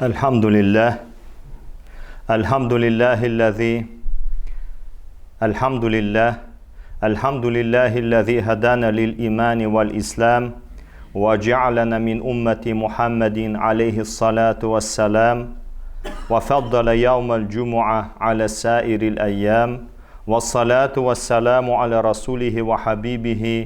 Әлхәмдүлилләһ, әлхәмдүлилләһилләзи, әлхәмдүлилләһ, әлхәмдүлилләһилләзи һәдәнә лил имани вәл ислам, вә җәгъәләнә мин уммәти Мухәммәдин алейһиссалату вәссәлам, вә фәддәлә яумәл җумуа галә саирил әйям, вәссалату вәссәламу галә расулихи вә хәбибихи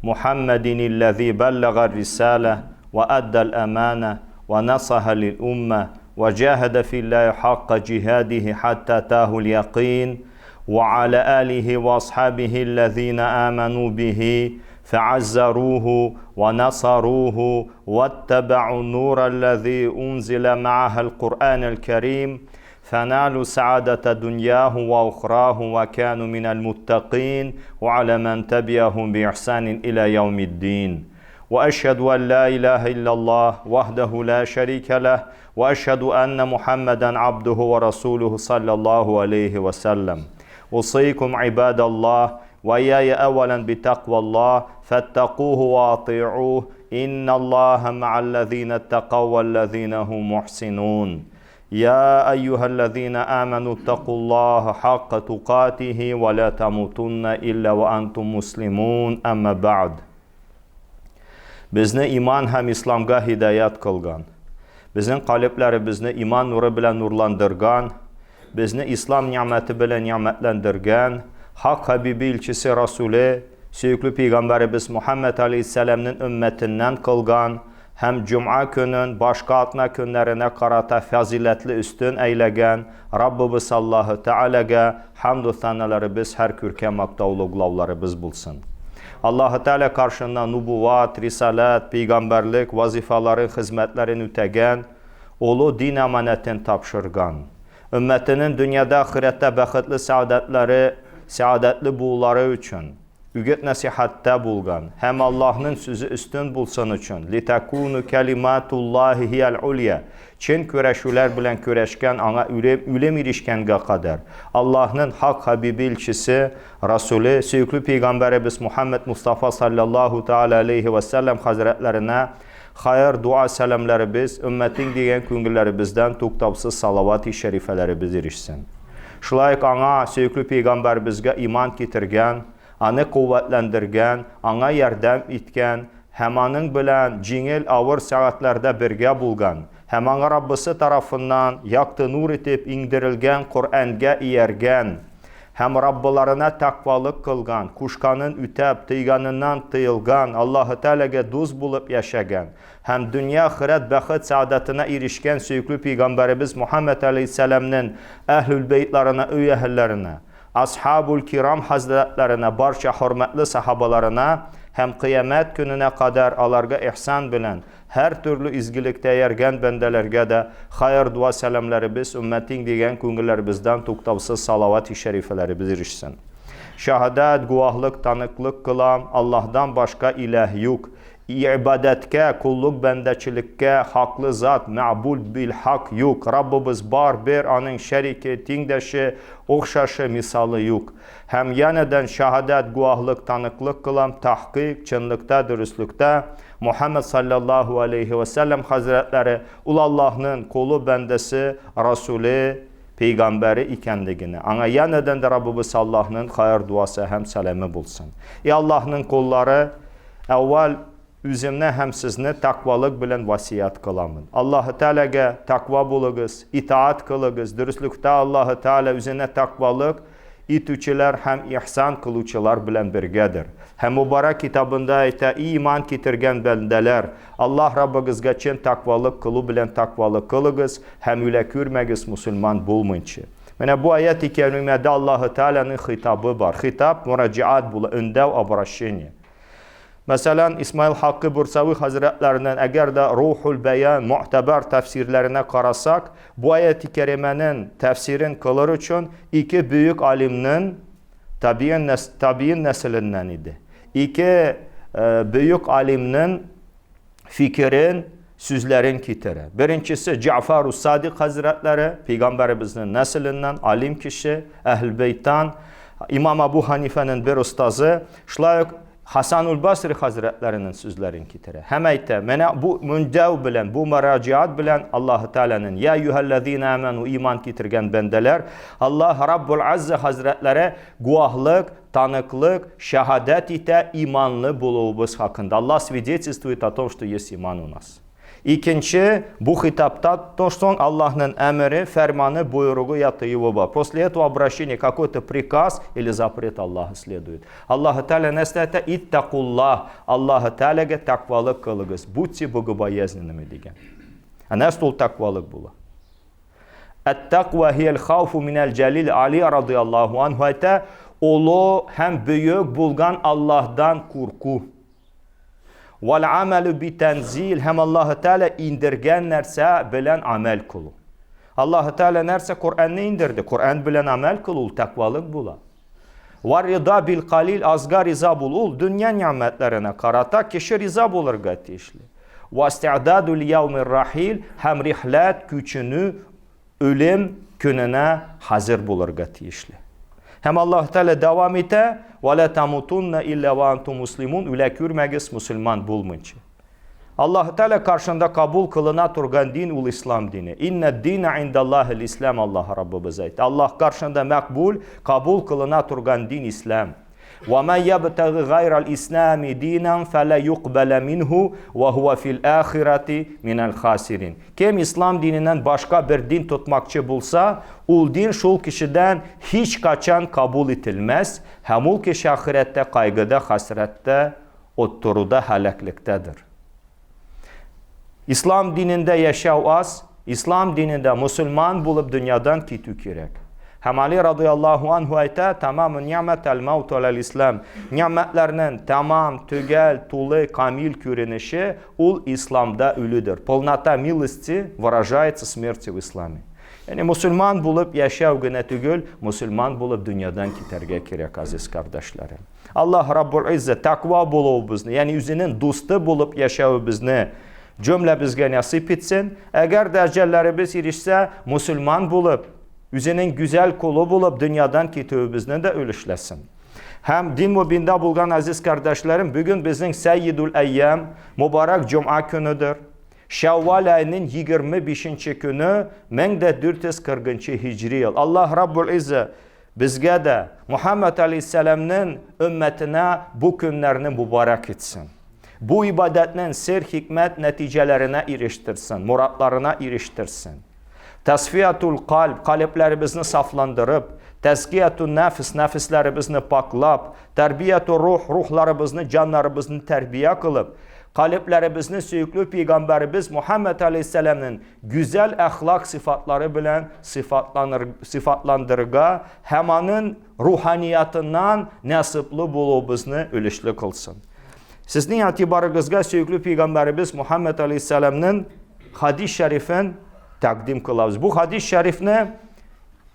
Мухәммәдинилләзи бәлләгәр рисалә, وأدى الأمانة ونصح للأمة وجاهد في الله حق جهاده حتى أتاه اليقين وعلى آله وأصحابه الذين آمنوا به فعزروه ونصروه واتبعوا النور الذي أنزل معها القرآن الكريم فنالوا سعادة دنياه وأخراه وكانوا من المتقين وعلى من تبعهم بإحسان إلى يوم الدين وأشهد أن لا إله إلا الله وحده لا شريك له وأشهد أن محمدا عبده ورسوله صلى الله عليه وسلم أوصيكم عباد الله وإياي أولا بتقوى الله فاتقوه وأطيعوه إن الله مع الذين اتقوا والذين هم محسنون يا أيها الذين آمنوا اتقوا الله حق تقاته ولا تموتن إلا وأنتم مسلمون أما بعد Безне иман һәм исламга һидаят кылган, безнең калебләребезне иман нуры белән нурландырган, безне ислам нигъмәте белән нигъмәтләндергән Хак Хәбибе илчесе Расуле, сөекле пәйгамбәребез Мухәммәд алейһиссәламнең өммәтеннән кылган һәм җомга көнен башка атна көннәренә карата фазыйләтле өстен әйләгән Раббыбыз Аллаһы Тәгаләгә хәмду сәналарыбыз һәр күркәм мактау-олуглауларыбыз булсын. Аллаһы Тәгалә каршында нубуват, рисаләт, пәйгамбәрлек вазифаларын, хезмәтләрен үтәгән, олы дин аманәтен тапшырган, өммәтенең дөньяда, ахирәттә бәхетле сәгадәтләре, сәгадәтле булулары өчен, үгет-нәсыйхәттә булган һәм Аллаһның сүзе өстен булсын өчен, литакуну кәлиматуллаһи һиял улья, чын көрәшүләр белән көрәшкән аңа үлем, үлем ирешкәнгә кадәр, Аллаһның хак хәбибе илчесе, Расуле, сөекле пәйгамбәребез Мухәммәд Мустафа салләллаһу тәгалә алейһи вә сәлләм хәзрәтләренә хәер, дуа, сәламләребез, өммәтең дигән күңелләребездән туктаусыз салавати шәрифәләребез ирешсен. Шулай ук аңа, сөекле пәйгамбәребезгә иман китергән, аны куәтләндергән, аңа ярдәм иткән һәм аның белән җиңел, авыр сәгатьләрдә бергә булган һәм аңа Раббысы тарафыннан якты нур итеп иңдерелгән Коръәнгә ияргән һәм Раббыларына тәкъвалык кылган, кушканын үтәп, тыйганыннан тыелган, Аллаһы Тәгаләгә дус булып яшәгән, һәм дөнья-ахирәт бәхет-сәгадәтенә ирешкән сөекле пәйгамбәребез Мухәммәд аләйһиссәламнең әһлүл-бәйтларына, өй әһелләренә, асхабул-кирам хәзрәтләренә, барча хөрмәтле сахабаларына һәм кыямәт көненә кадәр аларга ихсан белән, һәртөрле изгелектә ияргән бәндәләргә дә хәер-дуа сәламләребез, өммәтиң дигән күңелләребездән туктаусыз салават-и шәрифәләребез ирешсен. Шәһадәт, гуаһлык, таныклык кылам, Аллаһдан башка иләһ юк, Гыйбадәткә, коллык бәндәчелеккә хаклы зат, мәгъбүд бил хак юк. Раббыбыз бар, бер, аның шәрике, тиңдәше, охшашы, мисалы юк. Һәм янәдән шаһадәт, гуаһлык, таныклык кылам, тәхкыйк, чынлыкта, дөреслектә, Мухәммәд салләллаһу алейһи вә сәлләм хәзрәтләре, ул Аллаһның колы, бәндәсе, Расуле, пәйгамбәре икәнлегенә. Аңа янәдән дә Раббыбыз Аллаһның хәер-дуасы һәм сәламе булсын. И Аллаһның коллары, Әүвәл үземне һәм сезне тәкъвалык белән васыять кыламын. Аллаһы Тәгаләгә тәкъва булыгыз, итаать кылыгыз, дөреслектә Аллаһы Тәгалә үзенә тәкъвалык итүчеләр һәм ихсан кылучылар белән бергәдер. Һәм Мөбарәк китабында әйтә, И иман китергән бәндәләр, Аллаһ Раббыгызга чын тәкъвалык кылу белән тәкъвалык кылыгыз һәм үлә күрмәгез мусульман булмыйнчы. Менә бу аят-и кәримәдә Аллаһы Тәгаләнең хитабы бар. Хитаб, мураҗиат була, өндәү, обращение. Мәсәлән, Исмаил Хаккы Бурсави хәзрәтләреннән әгәр дә Рухул Бәян муътәбәр тәфсирләренә карасак, бу аят-и кәримәнең тәфсирен кылыр өчен ике бөек алимнең табиин нәс, табиин нәселеннән иде. Ике э, бөек алимнең фикерен, сүзләрен китерә. Беренчесе Җафар Садик хәзрәтләре, пәйгамбәребезнең нәселеннән, алим кеше, әһл бәйттан, Имам Абу Ханифәнең бер остазы, шулай ук Хасанул Басри хәзрәтләренең сүзләрен китерә. Һәм әйтә, менә бу мөндәү белән, бу мөрәҗәгать белән Аллаһы Тәгаләнең я юһәлләзина аману иман китергән бәндәләр, Аллаһ Раббул Азза хәзрәтләре гуаһлык, таныклык, шәһадәт итә иманлы булуыбыз хакында. Аллаһ свидетельствует о том, что есть иман у нас. Икенче, бу хитапта соң Аллаһның әмере, фәрманы, боерыгы я тыюы бар. После этого обращения какой-то приказ или запрет Аллаха следует. Аллаһы Тәгалә нәрсә әйтә? Иттакуллаһ. Аллаһы Тәгаләгә тәкъвалык кылыгыз. Будьте богобоязненными дигән. Ә нәрсә ул тәкъвалык була? Әт-тәкъва хияль хауфу минәл җәлил Али радыяллаһу анһу әйтә, олы һәм бөек булган Аллаһдан курку. Вәл амәлү би тәнзил һәм Аллаһы Тәгалә индергән нәрсә белән амәл кылу. Аллаһы Тәгалә нәрсә Коръәнне индерде? Коръән белән амәл кылу ул тәкъвалык була. Вә рида бил калил азга риза бул. Ул дөнья нигъмәтләренә карата кеше риза булырга тиешле. Вә исти'дадул яумир рахил һәм рихләт күченү үлем көненә хәзер булырга тиешле. Һәм Аллаһ Тәгалә дәвам итә: "Ва ла тамутунна илля ва антум муслимун" Үлә күрмәгез мусульман булмыйча. Аллаһ Тәгалә каршында кабул кылына торган дин ул ислам дине. Инна дина индаллахил ислам Аллаһ Раббыбыз әйтте. Аллаһ каршында мәкбул, кабул кылына торган дин ислам. Ва ма ябтагы гайрал ислами динан фәлә юкбәлә минһу ва хуа фил ахирати минәл хасирин. Кем ислам диненнән башка бер дин тотмакчы булса, ул дин шул кешедән һич качан кабул ителмәс һәм ул кеше ахирәттә кайгыда, хәсрәттә, оттыруда, һәлаклектэдер. Ислам динендә яшәү аз, ислам динендә мусульман булып дөньядан китү кирәк. Һәм Али радыяллаһу анһу әйтә, тамаму ни'мәт әл-мауту аләл-ислам. Ни'мәтләрнең тамам, төгәл, тулы, камил күренеше ул исламда үлүдер. Полнота милости выражается смерти в исламе. Ягъни мусульман булып яшәү генә түгел, мусульман булып дөньядан китәргә кирәк, азиз кардәшләрем. Аллаһ Раббул Иззә тәкъва булуыбызны, ягъни үзенең дусты булып яшәвебезне җөмләбезгә насыйп итсен. Әгәр дә әҗәлләребез ирешсә, мусульман булып, үзенең гүзәл колы булып дөньядан китүебезне дә өлешләсен. Һәм дин мубинда булган азиз кардәшләрем, бүген безнең Сәйидул Әйям, мубарак җомга көнедер. Шәввал аеның 25 көне 1440 һиҗри ел. Аллаһ Раббул Иззә Безгә дә, Мухаммад алейһиссәламнең өммәтенә бу көннәрне мубарак итсен. Бу ибадәтнең сер-хикмәт нәтиҗәләренә ирештерсен, морадларына ирештерсен. Тәсфиятул кальб, калебләребезне сафландырып, тәзкиятун нәфс, нәфесләребезне паклап, тәрбиятур рух, рухларыбызны, җаннарыбызны тәрбия кылып, калебләребезне сөекле пәйгамбәребез Мухаммад алейһиссәламнең гүзәл әхлак сыйфатлары белән сыйфатланыр, сыйфатландырырга һәм аның руханиятыннан насыйплы булуыбызны өлешле кылсын. Сезнең игътибарыгызга сөекле пәйгамбәребез Мухаммад алейһиссәламның хадис шәрифен тәкъдим кылабыз. Бу хадис шәрифне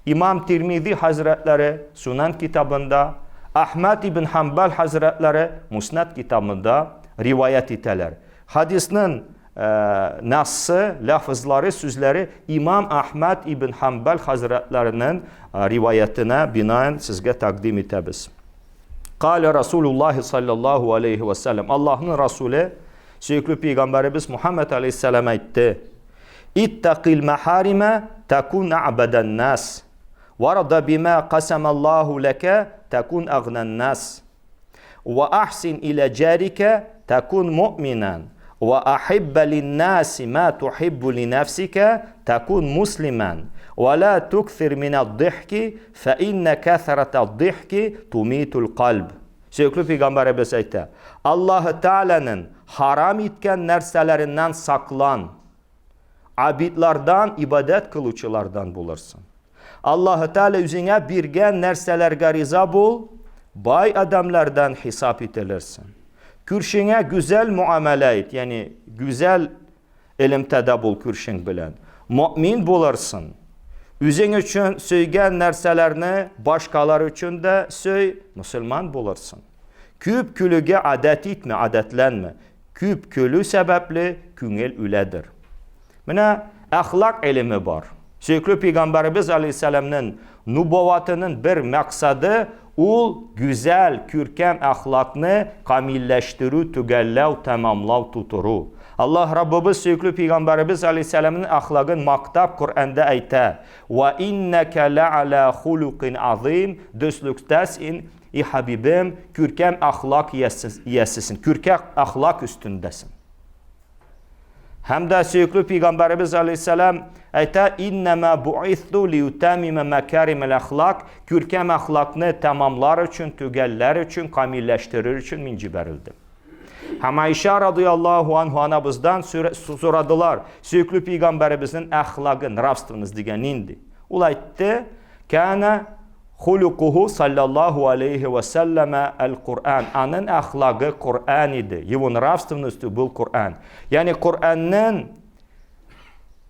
Имам Тирмизи хәзрәтләре Сунан китабында, Әхмәд ибн Ханбал хәзрәтләре Муснад китабында риваять итәләр. Хадисның Нассы, ләфызлары, сүзләре имам Әхмәд ибн Ханбал хәзрәтләренең риваятына бинаен сезгә тәкъдим итәбез. Кале Расулуллахи саллаллаху алейхи ва саллям. Аллаһның Расуле, сөекле пәйгамбәребез Мухаммад алейхиссалам әйтте: Иттакил махарима такун абадан нас. Варда бима касамаллаху лака такун агнан нас. Ва ахсин иля джарика такун му'минан. Ва ахибба линнаси ма тухиббу ли нафсика такун муслиман. Ва ла туксир минад-дихки фа инна касратад-дихки тумитул кальб. Сөекле пәйгамбәребез әйтә: Аллаһы Тәгаләнең харам иткән нәрсәләреннән саклан. Абидлардан, ибадәт кылучылардан булырсың. Аллаһы Тәгалә үзеңә биргән нәрсәләргә риза бул, бай адәмләрдән хисап ителерсең. Күршеңә гүзәл муамәлә ит, ягъни гүзәл элемтәдә бул күршең белән. Мөмин булырсың. Үзең өчен сөйгән нәрсәләрне башкалар өчен дә сөй, мөселман булырсың. Күп көлүгә адәт итмә, адәтләнмә. Күп көлү сәбәпле күңел үләдер. Менә әхлак илеме бар. Сөекле пәйгамбәребез алейһиссәламнең нубаватының бер максаты Ул гүзәл, күркәм әхлакны камилләштерү, төгәлләү, тәмамлау, тутыру. Аллаһ Раббыбыз сөекле пәйгамбәребез алейһиссәламның әхлагын мактап Коръәндә әйтә: "Ва иннәкә лә'аля хулукин азим", дөслектә син, и хабибем, күркәм әхлак иясесең, күркәм әхлак өстендәсең. Һәм дә сөекле пәйгамбәребез алейһиссәлам әйтә: "Иннәмә бу'иҫту лиутамима макаримал әхлак", күркәм әхлакны тәмамлар өчен, төгәлләр өчен, камилләштерер өчен мин җибәрелдем. Һәм Айша радыяллаһу анһу анабыздан сорадылар, сөекле пәйгамбәребезнең әхлагы, нравственность дигән нинди? Ул әйтте: "Кана Хулюкуху саллаллаху алейхи ва сәлләмә әл-Куръан. Аның әхлагы Коръән иде. Его нравственностью был Коръән. Ягъни Коръәннең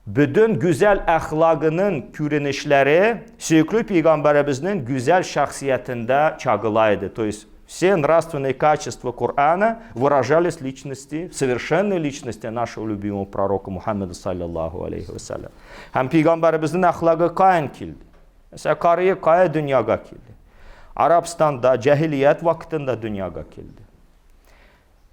бөтен гүзәл әхлагының күренешләре сөекле пәйгамбәребезнең гүзәл шәхсиятендә чагыла иде. То есть все нравственные качества Корана выражались в личности, в совершенной личности нашего любимого пророка Мухаммеда, саллаллаху алейхи вассалям. Һәм пәйгамбәребезнең әхлагы каян килде? Мәсәлән, Карые кая дөньяга килде? Арабстанда, җәһилият вакытында дөньяга килде.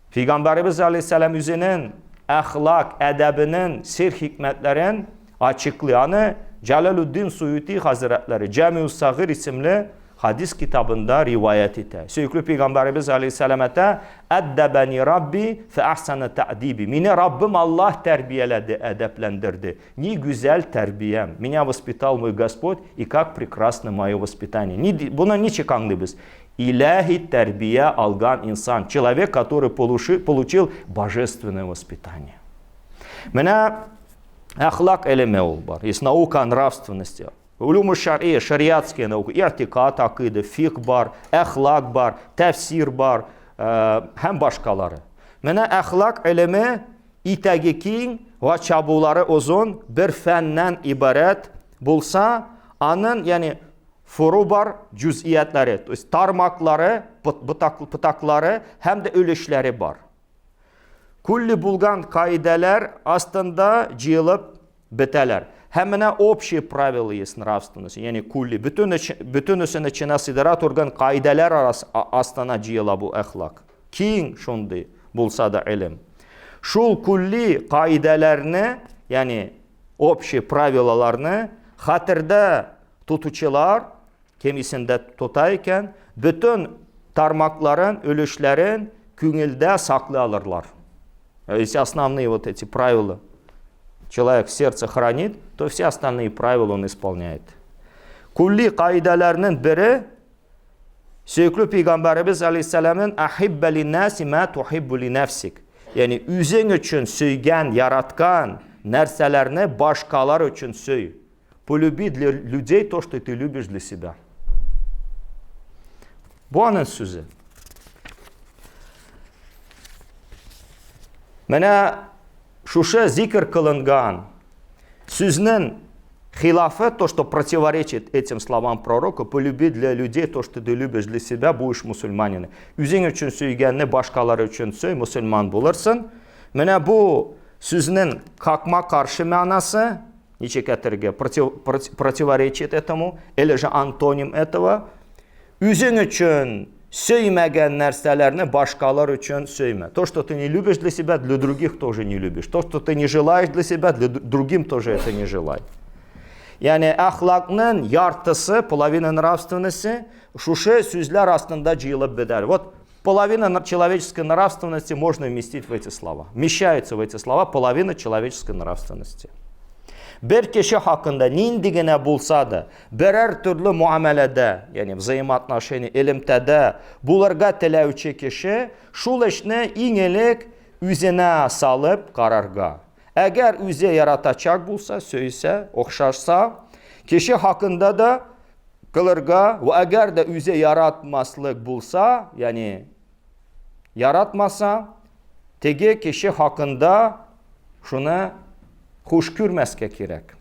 Пәйгамбәребез алейһиссәлам үзенең әхлак, әдәбенең сер хикмәтләрен ачыклый. Аны Җәләлүддин Суюти хәзрәтләре Җамиус Сагыр исемле хадис китабында риваять итә. Сөекле пәйгамбәребез алейһиссәлам әйтә: "Әддәбәни Рабби фә әхсәнә тәъдиби." Мине Раббым Аллаһ тәрбияләде, әдәпләндерде. Ни гүзәл тәрбиям. Меня воспитал мой Господь, и как прекрасно мое воспитание. Ни, буны ничек аңлыйбыз? Иләһи тәрбия алган инсан. Человек, который получил божественное воспитание. Менә әхлак элеме ул бар. Есть наука нравственности. Улюму шария, шариатские наука, и'тикад, акыйда, фикх бар, әхлак бар, тәфсир бар, һәм башкалары. Менә әхлак элеме итәге киң вә чабулары озын бер фәннән ибарәт булса, аның, ягъни фуру бар, җүзиятләре, то есть тармаклары, ботаклары һәм дә өлешләре бар. Күлли булган каидәләр астында җыелып бетәләр. Һәм менә общие правила есть нравственности, ягъни күлли, бөтен бөтенесен эченә сыйдыра торган каидәләр астына җыела бу әхлак. Киң шундый булса да илем. Шул күлли каидәләрне, ягъни общие правилаларны хәтердә тотучылар кем исендә тота икән, бөтен тармакларын, өлешләрен күңелдә саклый алырлар. Если основные вот эти правила человек в сердце хранит, то все остальные правила он исполняет. Kulli каидәләрнең бере сөекле пәйгамбәребез алейһиссәламның ахибба линнаси ма тухиббу ли нәфсик. Ягъни үзең өчен сөйгән, яраткан нәрсәләрне башкалар өчен сөй. Полюби для людей то, что ты любишь для себя. Бу аның сүзе. Менә шушы зикр кылынган сүзнең хилафы, то, что противоречит этим словам пророка, полюби для людей то, что ты любишь для себя, будешь мусульманином. Үзең өчен сөйгәнне башкалар өчен сөй, мусульман булырсың. Менә бу сүзнең какма каршы мәгънәсе, ничек әйтергә, противоречит этому, или же антоним этого. Үзең өчен сөймәгән нәрсәләрне башкалар өчен сөймә. То, что ты не любишь для себя, для других тоже не любишь. То, что ты не желаешь для себя, для другим тоже это не желай. Ягъни әхлакның яртысы, половина нравственности, шушы сүзләр астында җыелып бетәр. Вот половина человеческой нравственности можно вместить в эти слова. Вмещается в эти слова половина человеческой нравственности. Бер кеше хакында нинди генә булса да, берәр төрле муамәләдә, ягъни взаимоотношение, элемтәдә булырга теләүче кеше шул эшне иң элек үзенә салып карарга. Әгәр үзе яратачак булса, сөйсә, охшашса, кеше хакында да кылырга, вә әгәр дә үзе яратмаслык булса, ягъни яратмаса, теге кеше хакында шуны хуш күрмәскә кирәк.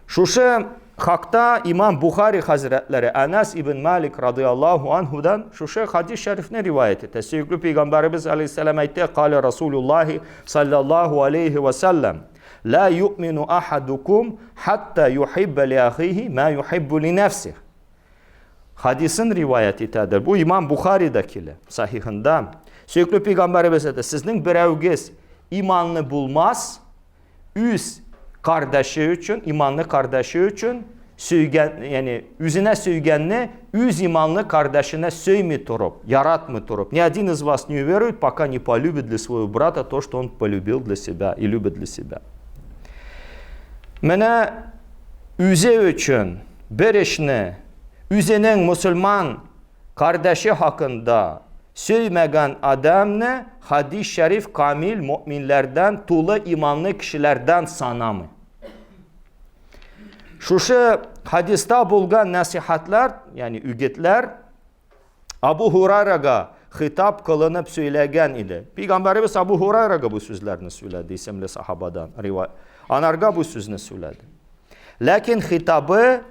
Шушы хакта имам Бухари хәзрәтләре Анас ибн Малик радиаллаху анхудан шушы хадис шәрифне риваять итә. Сөекле пәйгамбәребез алейһиссәлам әйтте, кале Расулуллахи саллаллаху алейхи ва саллям, ла юъмину ахадукум хатта юхибба ли ахихи ма юхиббу ли нәфсих. Хадисын риваять итәдер. Бу имам Бухарида килә, сахихында. Сөекле пәйгамбәребез әйтә, сезнең берәүгез иманлы булмас, үз кардәше өчен, иманлы кардәше өчен сөйгән, ягъни үзенә сөйгәнне үз иманлы кардәшенә сөйми торып, яратмый торып. Ни один из вас не уверует, пока не полюбит для своего брата то, что он полюбил для себя и любит для себя. Менә үзе өчен бер эшне үзенең мөселман кардәше хакында сөймәгән адәмне хадис шәриф камил мөэминләрдән, тулы иманлы кешеләрдән санамый. Шушы хадиста булган нәсихәтләр, ягъни үгетләр Абу Һурайрага хитап кылынып сөйләгән иде. Пәйгамбәребез Абу Һурайрага бу сүзләрне сөйләде, исемле сахабадан риваять. Анарга бу сүзне сөйләде. Ләкин хитабы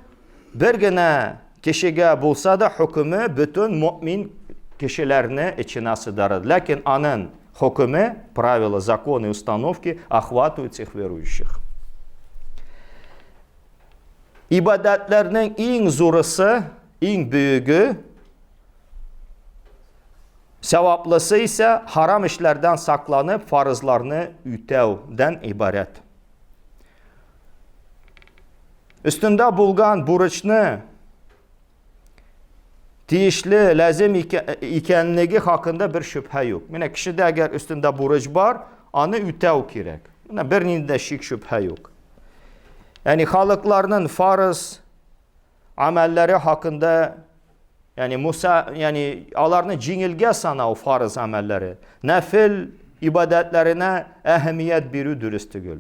бер генә кешегә булса да хөкеме бөтен мөмин кешеләрне эченә сыдырды. Ләкин аның хөкеме, правила, законы, установки охватывают всех верующих. Ибадәтләрнең иң зурысы, иң бөеге, сәваплысы исә харам эшләрдән сакланып, фарызларны үтәүдән ибарәт. Өстендә булган бурычны тиешле, ләзем икәнлеге хакында бер шөбһә юк. Менә кешедә әгәр өстендә бурыч бар, аны үтәү кирәк. Менә бернинди дә шик шөбһә юк. Ягъни халыкларның фарыз Амәлләре хакында, ягъни Муса, ягъни аларны җиңелгә санау фарыз амәлләре, нәфил ибадәтләренә әһәмият бирү дөрес түгел.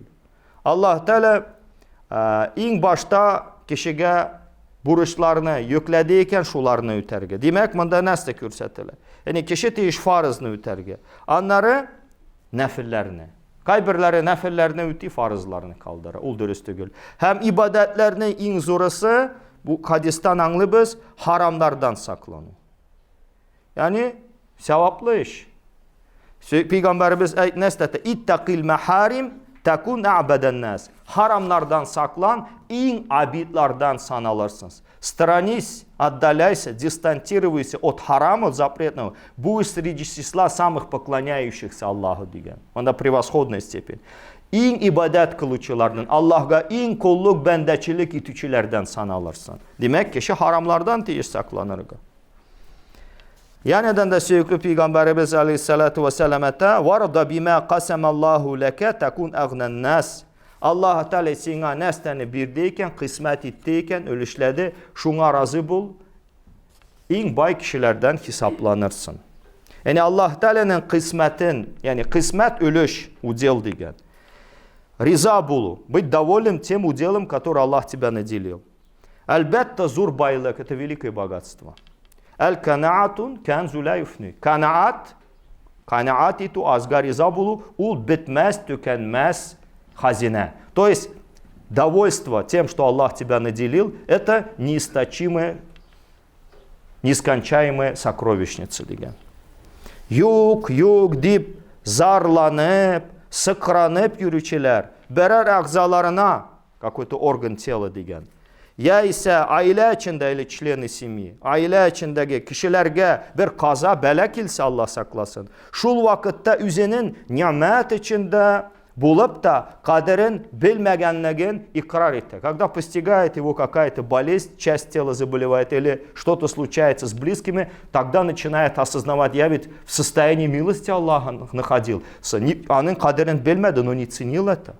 Аллаһ Тәгалә иң башта кешегә бурычларны йөкләде икән, шуларны үтәргә. Димәк, монда нәрсә күрсәтелә? Ягъни кеше тиеш фарызны үтәргә. Аннары нәфилләрне. Кайберләре нәфелләрне үти, фарызларны калдыра. Ул дөрес түгел. Һәм ибадәтләрнең иң зурысы, бу хадистан аңлыйбыз, харамнардан саклану. Ягъни саваплы эш. Пәйгамбәребез әйт нәрсә? Иттакил махарим такун абадан нас. Харамнардан саклан, иң абидлардан саналырсың. Сторонись, отдаляйся, дистанцируйся от харама, от запретного, будешь среди числа самых поклоняющихся Аллаху дигән. Анда превосходная степень. Иң ибадәт кылучылардан, Аллаһга иң коллык бәндәчелек итүчеләрдән саналырсың. Димәк, кеше харамлардан тиеш сакланырга. Янәдән дә сөекле пәйгамбәребез алейхиссалату вассалам әйтә, "Варда бима касамаллаху лака такун агнан нас." Аллаһ Тәгалә сиңа нәрсәне бирде икән, кыйсмәт итте икән, өлешләде, шуңа разый бул. Иң бай кешеләрдән хисапланырсың. Яни Аллаһ Тәгаләнең кыйсмәтен, ягъни кыйсмәт өлеш, удел дигән. Риза булу, быть доволен тем уделом, который Аллах тебя наделил. Әлбәттә, зур байлык, это великое богатство. Әл-канаатун кәнзу ла юфни. Канаат, канаат итү, азга риза булу, ул бетмәс, төкәнмәс хазинә. То есть, довольство тем, что Аллах тебя наделил, это неисточимая, нескончаемая сокровищница дигән. Юк, юк дип зарланып, сыкранып йөрүчеләр берәр әгъзаларына какой-то орган тела дигән. Яисә аилә эчендә или члены семьи, аилә эчендәге кешеләргә бер каза, бәла килсә, Алла сакласын. Шул вакытта үзенең нигъмәт эчендә булып та кадерен белмәгәнлеген икрар итә. Когда постигает его какая-то болезнь, часть тела заболевает или что-то случается с близкими, тогда начинает осознавать, я ведь в состоянии милости Аллаха находился. Аның кадерен белмәде, но не ценил это.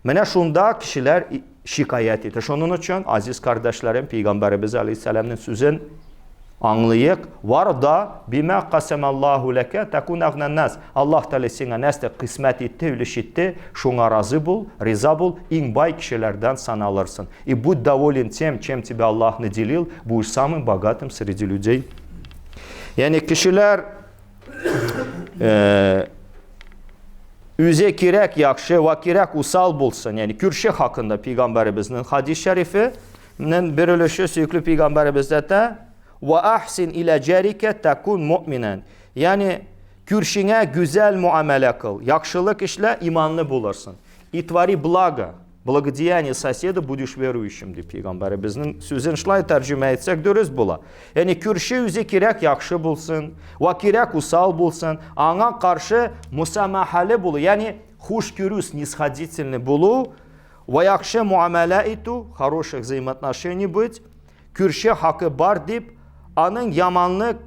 Менә шунда кешеләр шикаять итә. Шуның өчен, азиз кардәшләрем, Пәйгамбәребез алейһиссәламнең сүзен аңлыйк. Варда бима касамаллаху лака такун агнан нас. Аллаһ Тәгалә сиңа нәрсә кыйсмәт итте, өлеш итте, шуңа разый бул, риза бул, иң бай кешеләрдән саналырсың. И будь доволен тем, чем тебя Аллах наделил, будешь самым богатым среди людей. Ягъни кешеләр үзе кирәк яхшы ва кирәк усал булсын. Ягъни күрше хакында пәйгамбәребезнең хадис шәрифе нең бер өлеше сөекле пәйгамбәребез әйтә: "Ва ахсин иля җарика такун муъминан." Ягъни күршеңә гүзәл муамәлә кыл, яхшылык эшлә, иманлы булырсың. И твори благо. Благодеяние соседа будешь верующим, дип пәйгамбәребезнең сүзен шулай тәрҗемә итсәк дөрес була. Ягъни күрше үзе кирәк яхшы булсын, ва кирәк усал булсын, аңа каршы мусамахалы булу, ягъни хуш күрү, снисходительный булу, ва яхшы муамәлә итү, хороших взаимоотношений быть, күрше хакы бар дип, аның яманлык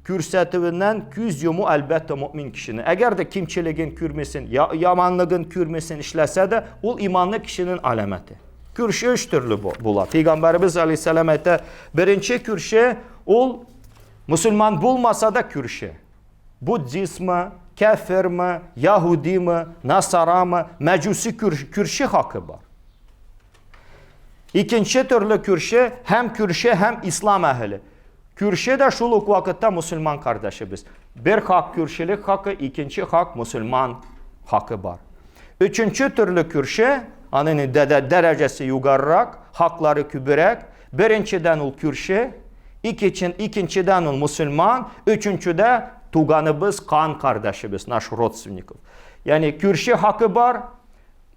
күрсәтүеннән күз йому әлбәттә мөмин кешене. Әгәр дә кимчелеген күрмесен, яманлыгын күрмесен эшләсә дә, ул иманлы кешенең аләмәте. Күрше өч төрле була. Пәйгамбәребез алейһиссәлам әйтә, беренче күрше ул мөселман булмаса да күрше. Буддистмы, кәфирме, яһудимы, насарамы, мәҗүси күрше хакы бар. Икенче төрле күрше һәм күрше һәм ислам әһеле. Күрше дә шул ук вакытта мөселман кардәшебез. Бер хак күршелек хакы, икенче хак мөселман хакы бар. Өченче төрле күрше, аның дәрәҗәсе югарырак, хаклары күбрәк. Беренчедән ул күрше, икенчедән ул мөселман, өченчедә туганыбыз, кан кардәшебез, наш родственников. Ягъни күрше хакы бар,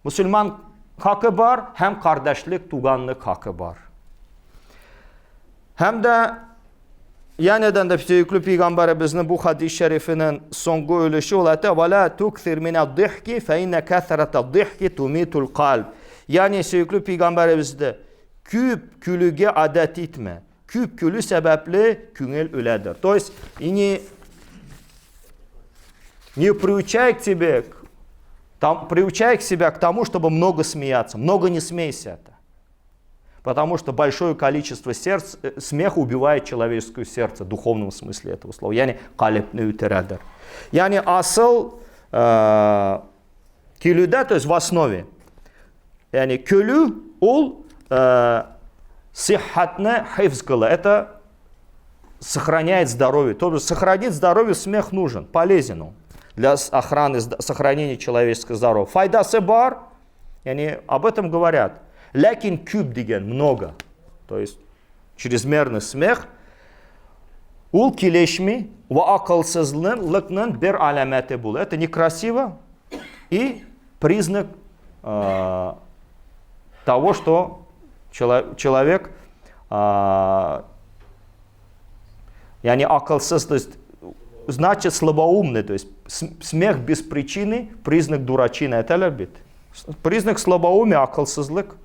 Мөселман хакы бар һәм кардәшлек, туганлык хакы бар. Һәм дә янәдән дә сөекле пәйгамбәребезнең бу хадис шәрифенең соңгы өлеше ул әйтә: "Вала туксир мин ад-дихки фа инна касрата ад-дихки тумитул кальб". Ягъни сөекле пәйгамбәребез дә күп көлүгә адәт итмә. Күп көлү сәбәпле күңел үләдер. То есть и не приучай к тебе, там, приучай к себя к тому, чтобы много смеяться. Много не смейся это. Потому что большое количество сердц, смеха убивает человеческое сердце в духовном смысле этого слова. Ягъни калебне үтерәдер. Ягъни асыл көлүдә, то есть в основе. Ягъни көлү ул сиххатны хифз кыла. Это сохраняет здоровье. То есть сохранить здоровье смех нужен, полезен он для охраны, сохранения человеческого здоровья. Файдасы бар, ягъни об этом говорят. Ләкин күп дигән много. То есть чрезмерный смех ул килешми ва акылсызлыкның бер аләмәте була. Это некрасиво и признак того, что человек ягъни акылсыз, то есть значит слабоумный, то есть смех без причины, признак дурачины, әйтәләр бит. Признак слабоумия, акылсызлык.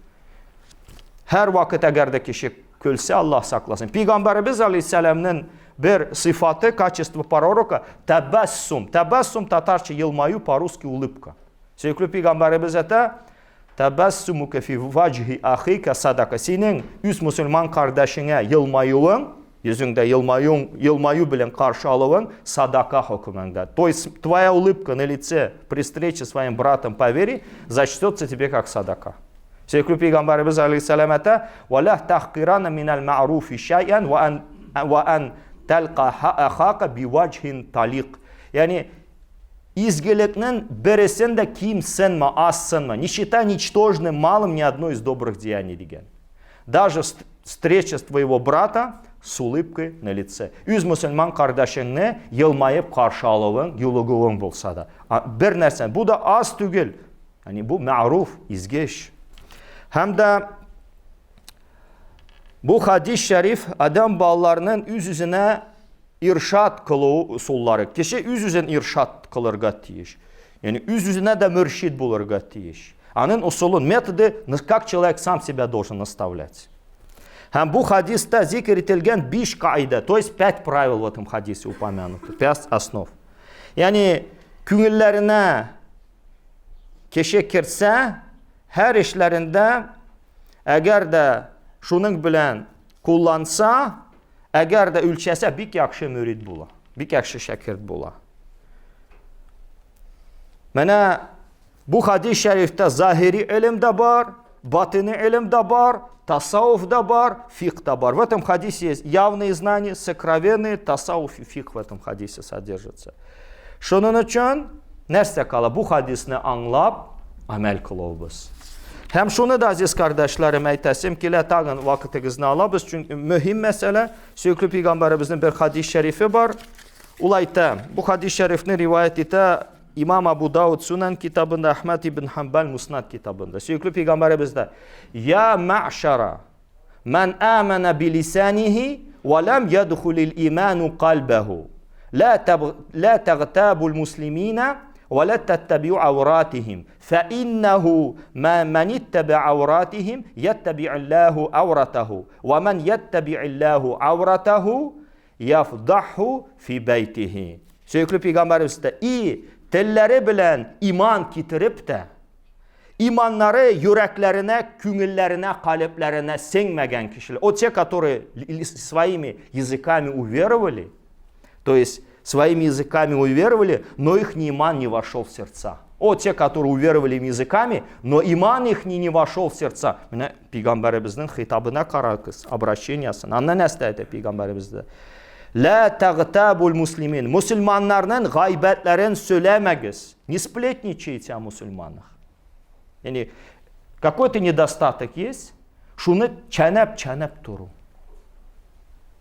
Һәр вакыт әгәр дә кеше көлсә, Аллаһ сакласын. Пәйгамбәребез алейһиссәламның бер сыйфаты, качество пророка тәбәссум. Тәбәссум татарча елмаю, по-русски улыбка. Сөекле пәйгамбәребез әйтә, тәбәссумука фи ваҗһи ахика садака. Синең үз мөселман кардәшеңә елмаюың, йөзеңдә елмаюың, елмаю белән каршы алуың садака хөкемендә. То есть твоя улыбка на лице при встрече с своим братом по вере зачтется тебе как садака. Сөекле пәйгамбәребез алейһиссәлам әйтә, «Ва ла тахкирана минал ма'руфи шай'ан ва ан талка ахака биваҗһин талик». Ягъни изгелекнең бересен дә кимсенмә, азсынма. Не считай ничтожным малым ни одно из добрых деяний дигән. Даже встреча твоего брата с улыбкой на лице. Үз мөселман кардәшеңне елмаеп каршы алуың, юлыгуың булса да. Бер нәрсә, бу да аз түгел. Ягъни бу мәгъруф, изге эш. Һәм дә бу хадис шәриф адәм балаларының үз-үзенә иршат кылу ысуллары. Кеше үз-үзен иршат кылырга тиеш. Ягъни үз-үзенә дә мөршид булырга тиеш. Аның ысулын, методы, как человек сам себя должен наставлять. Һәм бу хадиста зикр ителгән биш каида, то есть пять правил в этом хадисе упомянуты, пять основ. Ягъни күңелләренә кеше керсә, һәр эшләрендә әгәр дә шуның белән кулланса, әгәр дә үлчәсә, бик яхшы мөрид була, бик яхшы шәкерт була. Менә бу хадис шәрифтә заһири илм дә бар, батыни илм дә бар, тасаввуф да бар, фикх да бар. В этом хадисе есть явные знания, сокровенные, тасаввуф и фикх в этом хадисе содержится. Шуның өчен нәрсә кала? Бу хадисне аңлап, амәл кылабыз. Һәм шуны да, азиз кардәшләрем, әйтәсем килә, тагын вакытыгызны алабыз, чөнки мөһим мәсьәлә. Сөекле пәйгамбәребезнең бер хадис шәрифе бар. Ул әйтә, бу хадис шәрифне риваять итә. İmam Abu Davud Sunan kitabında, Ahmad ibn Hanbal Musnad kitabında. Söýüklü Peygamberimiz de Ya ma'şara men amene bilisanihi ve lem yedhulil imanu kalbehu. La tagtabul muslimina ve la tettebi'u avratihim. Fe innehu men ittebi avratihim yettebi'illahu avratahu. Ve men yettebi'illahu avratahu yafdahu fi beytihi. Söýüklü Peygamberimiz de i telleri bilen iman kitirip de imanları yüreklerine, küngüllerine, kalplerine siňmegen kişiler. O те, которые своими языками уверовали, то есть своими языками уверовали, но их иман не вошел в сердца. О, те, которые уверовали языками, но иман их не вошел в сердца. Менә Пәйгамбәребезнең хитабына карагыз, обращениясын. Анда нәрсә әйтә Пәйгамбәребез дә? La tagtabul muslimin. Musulmanlarның гайбәтләрен сөйләмәгез. Не сплетничайте о мусульманах. Yani какой-то недостаток есть, шуны чәнәп-чәнәп тору.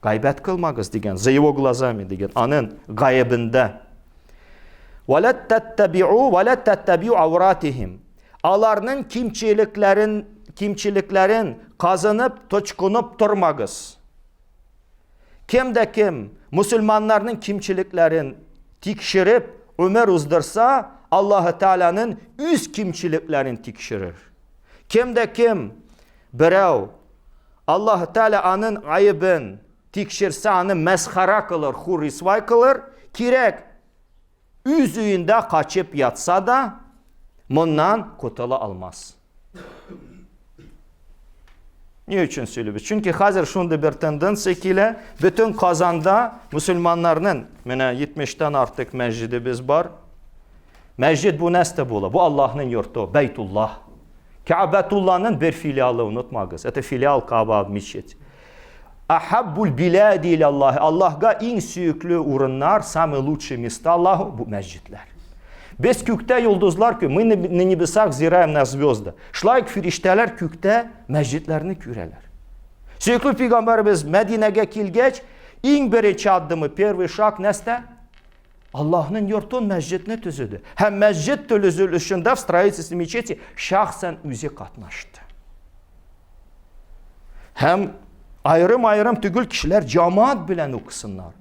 Гайбәт кылмагыз дигән, за его глазами дигән, аның гаебендә. Вә таттабиу, вә таттабиу авратихим. Аларның кимчелекләрен казынып, точкынып тормагыз. Кем дә кем мусульманнарның кимчелекләрен тикшереп, өмер уздырса, Аллаһы Тааляның үз кимчелекләрен тикшерер. Кем дә кем берәү Аллаһы Тааля аның гаебен тикшерсә, аны мәсхәрә кылыр, хур рисвай кылыр, кирәк үз өендә качып ятса да, моннан котыла алмас. Ни өчен сөйлибез? Чөнки хәзер шундый бер тенденция килә, бөтен Казанда мусульманнарның менә 70-тән артык мәсҗидебез бар. Мәсҗид бу нәрсә була? Бу Аллаһның йорты, Бәйтуллаһ. Кәбәтулланың бер филиалы, онытмагыз. Это филиал Каба мечеть. Ахаббул билади илаллаһ. Аллаһга иң сөекле урыннар, самые лучшие места Аллаһу бу мәсҗидләр. Без күктә йолдызлар кү, мы на небесах взираем на звезды. Шулай ук фириштәләр күктә мәсҗидләрне күрәләр. Сөекле пәйгамбәребез Мәдинәгә килгәч, иң беренче адымы, первый шаг нәрсә? Аллаһның йортын, мәсҗидне төзеде. Һәм мәсҗид төзелешендә в строительстве мечети шәхсән үзе катнашты. Һәм аерым-аерым түгел кешеләр җамаат белән укысыннар.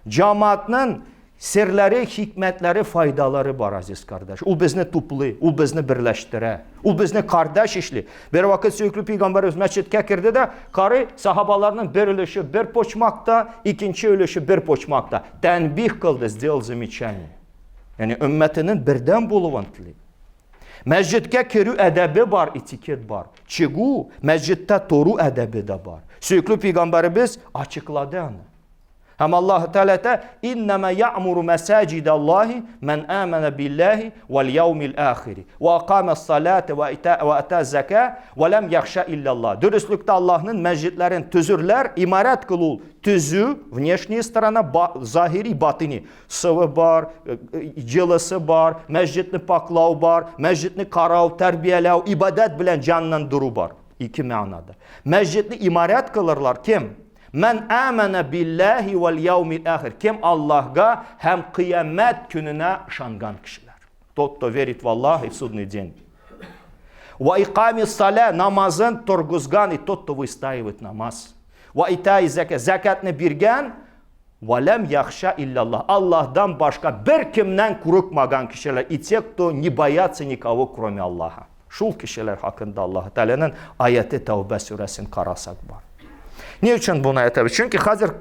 Җамаатның серләре, хикмәтләре, файдалары бар, азиз кардәш. Ул безне туплый, ул безне берләштерә. Ул безне кардәш ишли. Бер вакыт сөекле пәйгамбәребез мәчеткә керде дә, карый, сахабаларның бер өлеше бер почмакта, икенче өлеше бер почмакта. Тәнбих кылды, сделал замечание. Ягъни өммәтенең бердәм булуын тели. Мәсҗидкә керү әдәбе бар, этикет бар. Чыгу, мәсҗидтә тору әдәбе дә бар. Сөекле пәйгамбәребез ачыклады аны. Һәм Аллаһ Тәгалә әйтә, «Иннама я'муру масаҗид Аллаһи ман амана биллаһи вал яумил ахири ва акама ссалата ва ита ва ата зака ва лам яхша илля Аллаһ». Дөреслектә Аллаһның мәсҗидләрен төзерләр, имарат кылу, төзү, внешняя сторона, заһири, батыни. Сывы бар, җылысы бар, мәсҗидне паклау бар, мәсҗидне карау, тәрбияләү, ибадәт белән җанландыру бар. Ике мәгънәдә. Мәсҗидне имарат кылырлар кем? Мән амана биллаһи вал яумил ахир. Кем Аллаһга һәм кыямәт көненә ышанган кешеләр. Тот, кто верит в Аллаха и в судный день. Ва иками саля намазын торгызган и тот, кто выстаивает намаз. Ва итай зәкә зәкәтне биргән ва ләм яхша илляллах. Аллаһдан башка бер кемнән курыкмаган кешеләр и те, кто не боятся никого, кроме Аллаха. Шул кешеләр хакында Аллаһ Тәгаләнең аяты Тәүбә сүрәсен карасак бар. Ни өчен буны әйтәбез? Чөнки хәзер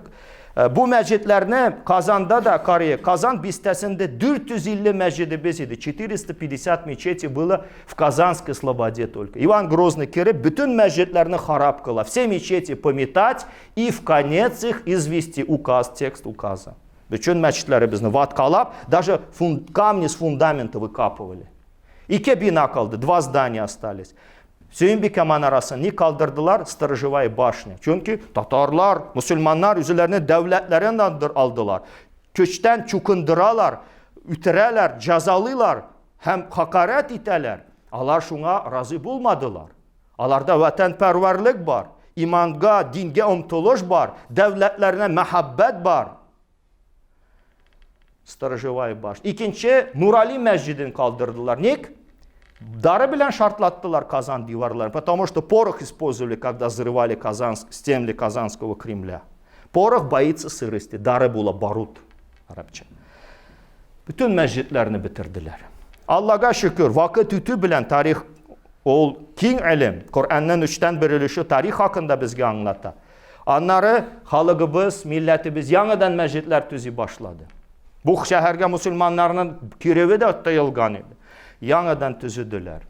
бу мәчетләрне Казанда да карый, Казан бистәсендә 450 мәчетебез иде. 450 мечети было в Казанской слободе только. Иван Грозный кереп, бөтен мәчетләрне харап кыла. Все мечети пометать и в конец их извести. Указ, текст указа. Бөтен мәчетләребезне ваткалап, даже камни с фундамента выкапывали. Ике бина калды, два здания остались. Сөембикә манарасын ни калдырдылар? Сторожевая башня. Чөнки татарлар, мусульманнар үзләренең дәүләтләрен алдылар. Көчтән чукындыралар, үтерәләр, җәзалыйлар һәм хакарәт итәләр. Алар шуңа разый булмадылар. Аларда ватанпәрвәрлек бар, иманга, дингә омтылыш бар, дәүләтләренә мәхәббәт бар. Сторожевая башня. Икенче Нурали мәсҗиден калдырдылар. Ник? Дары белән шартлаттылар Казан диварларын, потому что порох использовали, когда взрывали Казанск, стены Казанского Кремля. Порох боится сырости. Дары була барут арабча. Бүтән мәсҗидләрне бетерделәр. Аллага шөкер, вакыт үтү белән тарих ул киң илем, Коръәннең өчтән бер өлеше тарих хакында безгә аңлата. Аннары халыгыбыз, милләтебез яңадан мәсҗидләр төзи башлады. Бу шәһәргә мусульманнарның кирүе дә тыелган иде. Яңадан төзеделәр.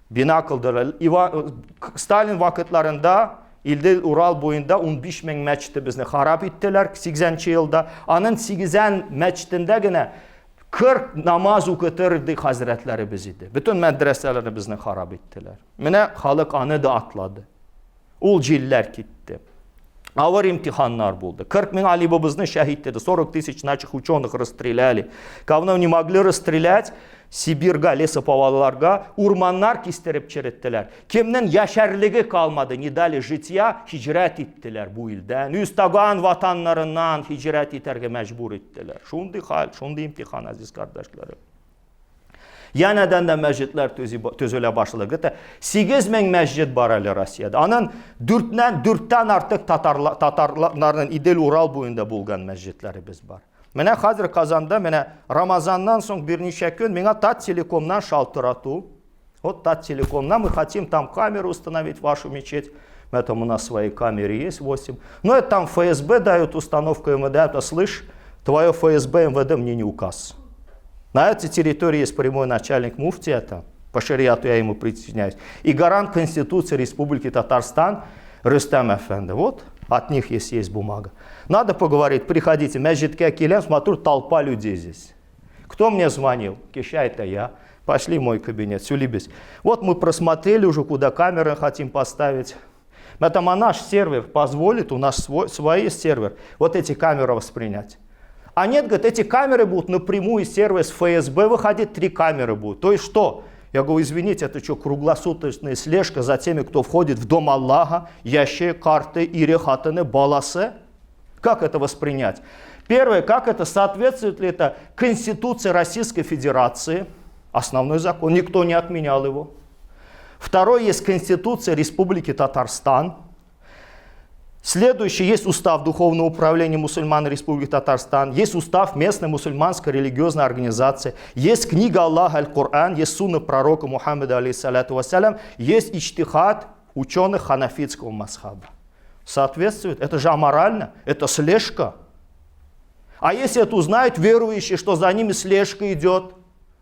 Бина кылдылар. Сталин вакытларында Илдел Урал буенда 15 мең мәчетебезне харап иттеләр 80 елда. Аның 80 мәчетендә генә 40 намаз укытыр ди хәзрәтләребез иде. Бөтен мәдрәсәләребезне харап иттеләр. Менә халык аны да атлады. Ул җилләр китте. Авыр имтиханнар булды. 40 мең алибыбызны шәһит итте. 40 тысяч наших ученых расстреляли. Кого не могли расстрелять, Сибирга, лесоповалларга урманнар кистереп череттеләр. Кемнең яшәрлеге калмады, не дали житья, хиҗрәт иттеләр бу илдән. Үз таган ватаннарыннан хиҗрәт итәргә мәҗбүр иттеләр. Шундый хәл, шундый имтихан, азиз кардәшләрем. Янәдән дә мәсҗидләр төзелә башлады. Где-то 8 мең мәсҗид бар әле Россиядә. Анын дүртнән, дүрттән артык татарларның Идел-Урал буенда булган мәсҗидләребез бар. Менә хәзер Казанда, менә Рамазаннан соң берничә көн миңа Таттелекомнан шалтырату. Вот Таттелекомнан мы хотим там камеру установить в вашу мечеть. Там у нас свои камеры есть 8. Но это там ФСБ дают установку МВД, это слышь, твое ФСБ МВД мне не указ. На этой территории есть прямой начальник муфтията, по шариату я ему присоединяюсь, и гарант Конституции Республики Татарстан Рустам Эфенди. Вот, от них есть, есть бумага. Надо поговорить, приходите, мәчеткә киләм, смотрю, толпа людей здесь. Кто мне звонил? Кеше, это я. Пошли в мой кабинет, сөйлибез. Вот мы просмотрели уже, куда камеры хотим поставить. Это наш сервер позволит, у нас свой сервер, вот эти камеры воспринять. А нет, говорит, эти камеры будут напрямую из сервера с ФСБ выходить, три камеры будут. То есть что? Я говорю, извините, это что, круглосуточная слежка за теми, кто входит в дом Аллаха, яше, карты, ире, хатыны, баласы? Как это воспринять? Первое, как это соответствует ли это Конституции Российской Федерации? Основной закон, никто не отменял его. Второе, есть Конституция Республики Татарстан. Следующий есть устав Духовного управления мусульман Республики Татарстан, есть устав местной мусульманской религиозной организации, есть книга Аллаха Аль-Коран, есть сунна пророка Мухаммеда, алейхиссалату вассалям, есть иджтихад ученых ханафитского мазхаба. Соответствует? Это же аморально, это слежка. А если это узнают верующие, что за ними слежка идет,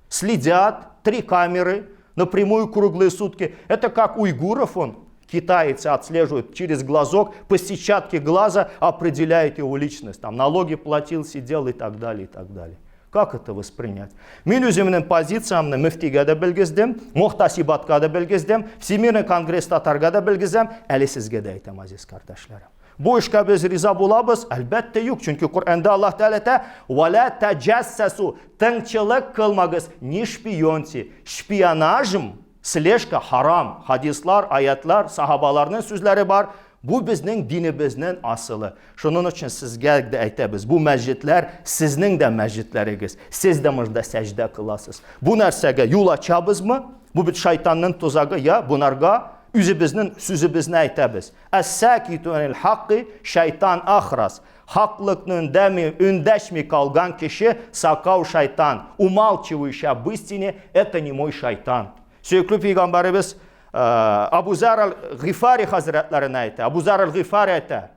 следят, три камеры напрямую круглые сутки, это как уйгуров он, китайцы отслеживают через глазок, по сетчатке глаза определяет его личность. Там налоги платил, сидел и так далее, и так далее. Как это воспринять? Мин үземнең позициямны мөфтигә дә белгездем, мөхтәсибәткә дә белгездем, Всемирный конгресс татарга да белгезәм, әле сезгә дә әйтәм, азиз кардәшләрем. Бу эшкә без риза булабыз? Әлбәттә юк, чөнки Коръәндә Аллаһ Тәгалә әйтә: "Ва таҗассасу", тыңчылык кылмагыз, не шпионьте. Шпионажм слежка харам. Хадислар, аятлар, сахабаларның сүзләре бар. Бу безнең динебезнең асылы. Шуның өчен сезгә дә әйтәбез, бу мәсҗидләр сезнең дә мәсҗидләрегез. Сез дә монда сәҗдә кыласыз. Бу нәрсәгә юл ачабызмы? Бу бит шайтанның тозагы, я бунарга үзебезнең сүзебезне әйтәбез. Әс-сакиту анил хакки шайтан ахрас. Хаклыкны үндәми, үндәшми калган кеше сакау шайтан. Умалчивающий об истине, это не мой шайтан. Сөекле пәйгамбәребез Абу Зар аль-Гифари хәзрәтләренә әйтә. Абу Зар аль-Гифари әйтә.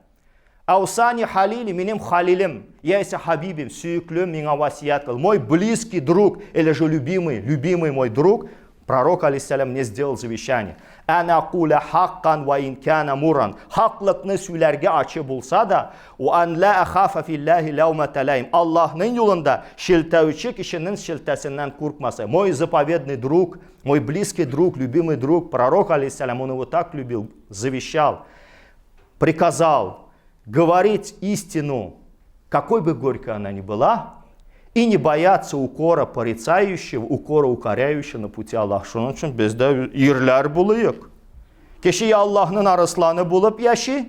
Аусани халили, минем халилем, яисә хабибим, сөеклем миңа васият кыл. Мой близкий друг, или же любимый, любимый мой друг, пророк, алейхиссалям, мне сделал завещание. Ән акуля хаккан ва ин кана муран. Хаклыкны сөйләргә ачы булса да, ва ан ла ахафа филлахи лаумата лаим. Аллаһның юлында шелтәүче кешенең шелтәсеннән куркмаса. Мой заповедный друг, мой близкий друг, любимый друг, пророк, алейхиссалям, он его так любил, завещал, приказал говорить истину, какой бы горькой она ни была, и не бояться укора порицающего, укора укоряющего на пути Аллаха. Шуның өчен без дә ирләр булыйк. Кеше я Аллаһның арысланы булып яши,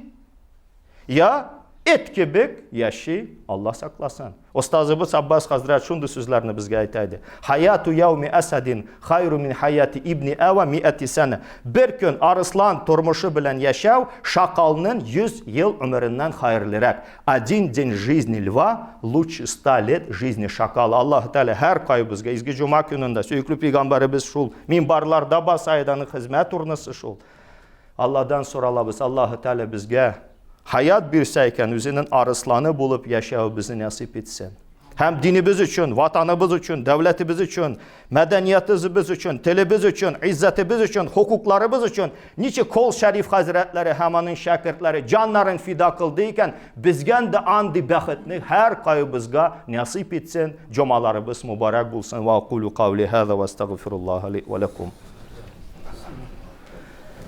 я Эт кебек яши, Алла сакласын. Остазыбыз Аббас хәзрәт шундый сүзләрне безгә әйтә иде. Хаяту яуми асадин хайру мин хаяти ибни ава миати сана. Бер көн арыслан тормышы белән яшәү шакалның 100 ел гомереннән хәерлерәк. Один день жизни льва лучше 100 лет жизни шакала. Аллаһ Тәгалә һәр кайбызга изге җомга көнендә сөекле пәйгамбәребез шул минбарларда баса иде, аның хезмәт урнысы шул. Алладан соралабыз, Аллаһы Тәгалә безгә хаят бирсә икән, үзенең арысланы булып яшәвебезне насыйп итсен. Һәм динебез өчен, ватаныбыз өчен, дәүләтебез өчен, мәдәниятыбыз өчен, телебез өчен, иззәтебез өчен, хокукларыбыз өчен ничек Кол Шәриф хәзрәтләре һәм аның шәкертләре җаннарын фида кылды икән, безгә дә андый бәхетне һәр кайбызга насыйп итсен. Җомаларыбыз мөбарәк булсын. Ва акулу каули һаза ва астагфируллаһа ли ва лакум.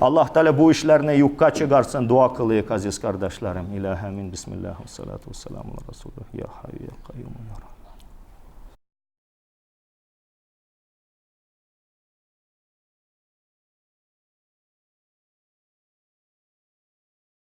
Аллаһ Тәгалә бу эшләрне юкка чыгарсын, дуа кылыйк, азиз кардәшләрем. Илаһә амин. Бисмиллаһ, вассалату вассаламу ала расулих. Я хай, я кайюм, я Рабби.